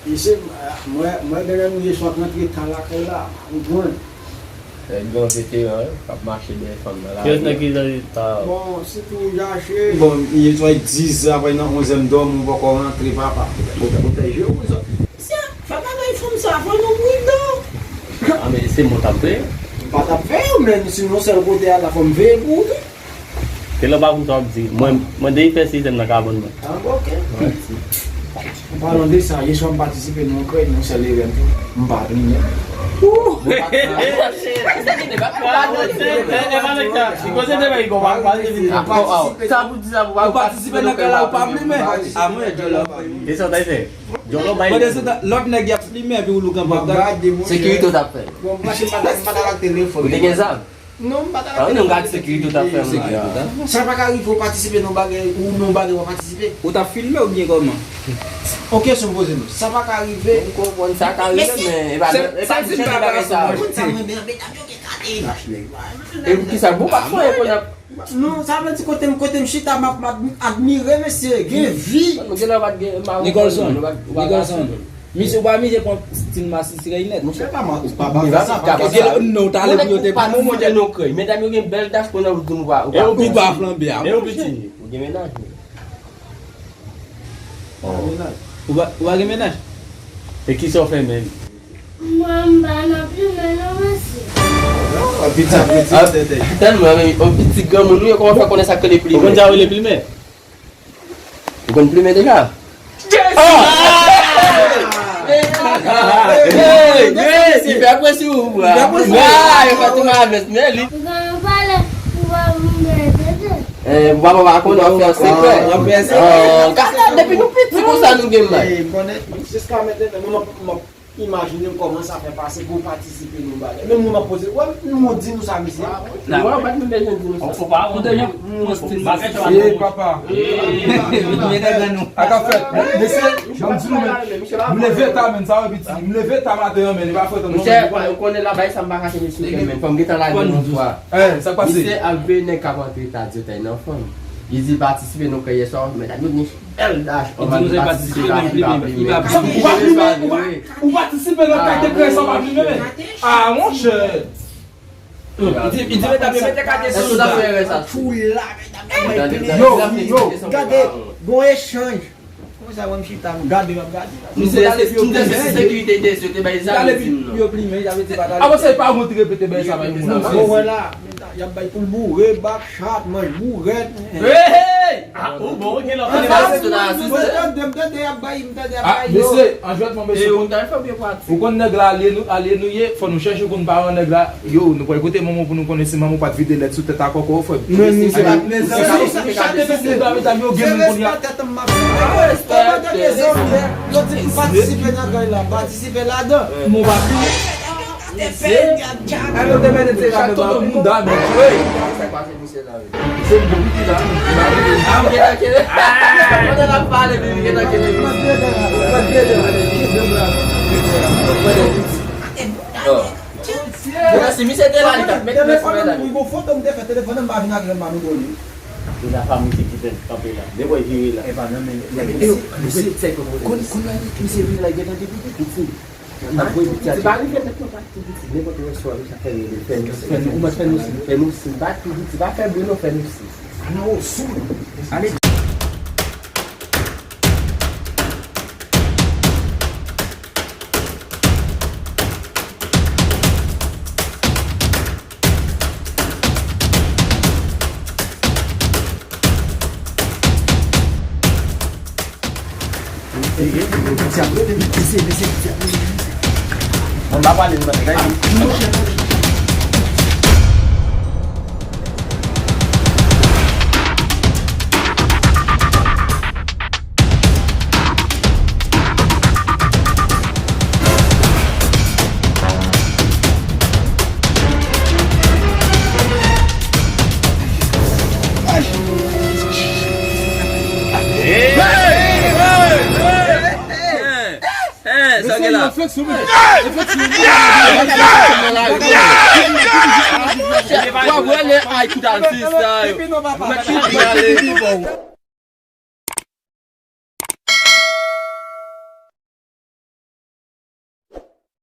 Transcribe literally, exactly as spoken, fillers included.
Mesye, mwen, mwen, demen nou ye sot rantre ta lakay la, ou konprann? Nèg gran veteran, k ap mache dèyè fanm nan lari. Kiyès nèg ki ta? Bon, si tou jache. Bon, il est diz apre nan onzèm dòm, ou poko rantre, papa. Ou ta, ou ta jwe pou sa. Mesye, fè bagay fanm sa, fò nou pridan. Ah, men se mwen t ap fè. M pa t ap fè yo, men si nou sèl kote a la, fò m veye pou ou tou. Ke lè w pa konn sa w ap di. Mwen, mwen depi fè sizèm nan kabann mwen. Ah, ok. An palan de sa, yè swa m patisipe nan yon krèy, nan yon sèl evènman tou. M pa plimen. Ou patisipe nan krèy la, ou pa plimen. A mwen, djòlò. Kisa w ta fè? Djòlò bay. Pandan se tan, lòt nèg y ap plimen, epi ou lou kanpe ap gade. Sekirite w t ap fè. Bon, m panse m pa ta, m pa ta ak telefòn. Ou te gen zam? Non, m pa ta. Ah, non, gad sekirite w t ap fè, m la. Sa pa ka rive ou patisipe nan bagay, ou nan bagay w ap patisipe. Ou t ap filme oubyen kòman? Ok, kesyon m poze nou. Sa pa ka rive. M konprann sa ka rive, men e pa, e pa di jan de bagay sa. Konn sa mwen, men, men, m ap joke kate. E pou kisa? Bon, pa fè pou n ap. Non, sa vle di kote m, kote m chita, m ap, m ap admire, mesye, gen vi. Nou gen lè w pa t gen mari. Nicholson, Nicholson. Misye, ou pa mize pran stil masisi rèy nèt. Monchè, pa ma-, pa, pa fè sa, pa fè sa. Paske non, ou ta lè pou yo te pran. Ou monte non krèy. Medam yo gen bèl dach pou nan ou di nou pa. E ou piti. Ou pa flanbe a. E ou piti. Ou gen mennaj, men. Ou pa, ou pa gen mennaj? E kisa w fè menm? Mwen, m pa nan plimen non, mesye. Piti, piti, tètè. Tèlman, men, yon piti granmoun, ou kòman fè konnen sa k rele plimen? Ou konn sa rele plimen? Ou konn plimen deja? Jezi! Ah! Hey! Hey! Li fè presyon ou, bra. Li fè presyon. Ah, yo fè tou mavès, men li. Ou konn pale, ou pa vin bèl tete. Eh, papa pa konnen w ap fè sekrè. W ap fè sekrè. Oh, gade depi nou piti konsa nou gen mal. Eh, konnen, jiska mentnan, mwen, mwen, mwen, Imajine m kòman sa fè pase pou w patisipe nan bagay. Menm mwen m ap poze, wè, m di nou sa, mesye. Wè, w pa t menm bezwen di nou sa. Ou pa konn deja. Eh, papa. Ak afè, mesye, jan m di nou, men, m leve ta, men, sa wè piti. M leve ta maten an, men, li pa fè tan non. Monchè, ou konnen la, bagay sa m pa ka kenbe sou kè, men, fò m gentan lage yon swa. Eh, sa k pase? Misye ap veye nèg k ap antre ta di yo ta nan fanm. Li di patisipe nan kè yè swa, men ta di bèl dach, ou pa patisipe la, li pa plimen. Ou pa plimen, ou pa, ou patisipe nan kay de krèy sa, ou pa plimen, men. Ah, monchè. Li di, li di, medam, yo mete kay de sou la. Èske w ta fè erè sa? Yo, yo, gade, gon echanj. Konsa, mwen, m chita, m gade, m ap gade. M te, m te si sekirite te, yo te bay zam, yo di m non. Yo plimen, sa vle di pa ta. Avan sa, e pa mwen te repete bay sa, bay moun. Bon, wè la, y ap bay poul boure, bak, chat, manch bourèt. Hey, hey! Ah, ou bon, ok, la. M tande, m tande, y ap bay, m tande, y ap bay yo. Mesye, an jwèt, mwen, mesye. Ou konn nèg la, alye nou, alye nou ye, fò nou chèche konn paran nèg la. Yo, nou pral kote manman w pou nou konnen si manman w pa t vide lèt sou tèt a kòkò w, frè m. Men, men, se pa, men, se pa, se pa, chak depi se moun dam, medam yo gen moun kounye a. Respè tèt m, m ap fè. Respè tèt, respè. Yo di m patisipe nan kay la, patisipe ladan. Mon papi. Alò, te mèt se la, chak tonton moun dam, men. Wi. Sa k pase, misye la, wi? Se bon ki la. Ah, ou gen nan kele. Ah, pandan l ap pale, li gen nan kele. Oh. Bon, si misye te la, li t ap met men sou medam. Wi, gon foto m te fè, telefòn nan m pa vin ak rèm pa nou dole. E la fami ki kite kanpe la. Depi w vire la. E pa nan men. Konn, konn la, misye vini la, gentan depi piti. N ap voye piti a. Piti pa rive met non, pa tou piti. Nenpòt restou a, misye ap fè nou, fè nou, fè nou, ou mèt fè nou si, fè nou si. Pa tou piti, pa fè bri non, fè nou si. Nan osou. Ale. Mwen pa pale, mwen pa pale. Hey! Hey! Hey! Hey! Sa gen la? Wa wè lè ay kout al se sa yo. Mwen ki ale.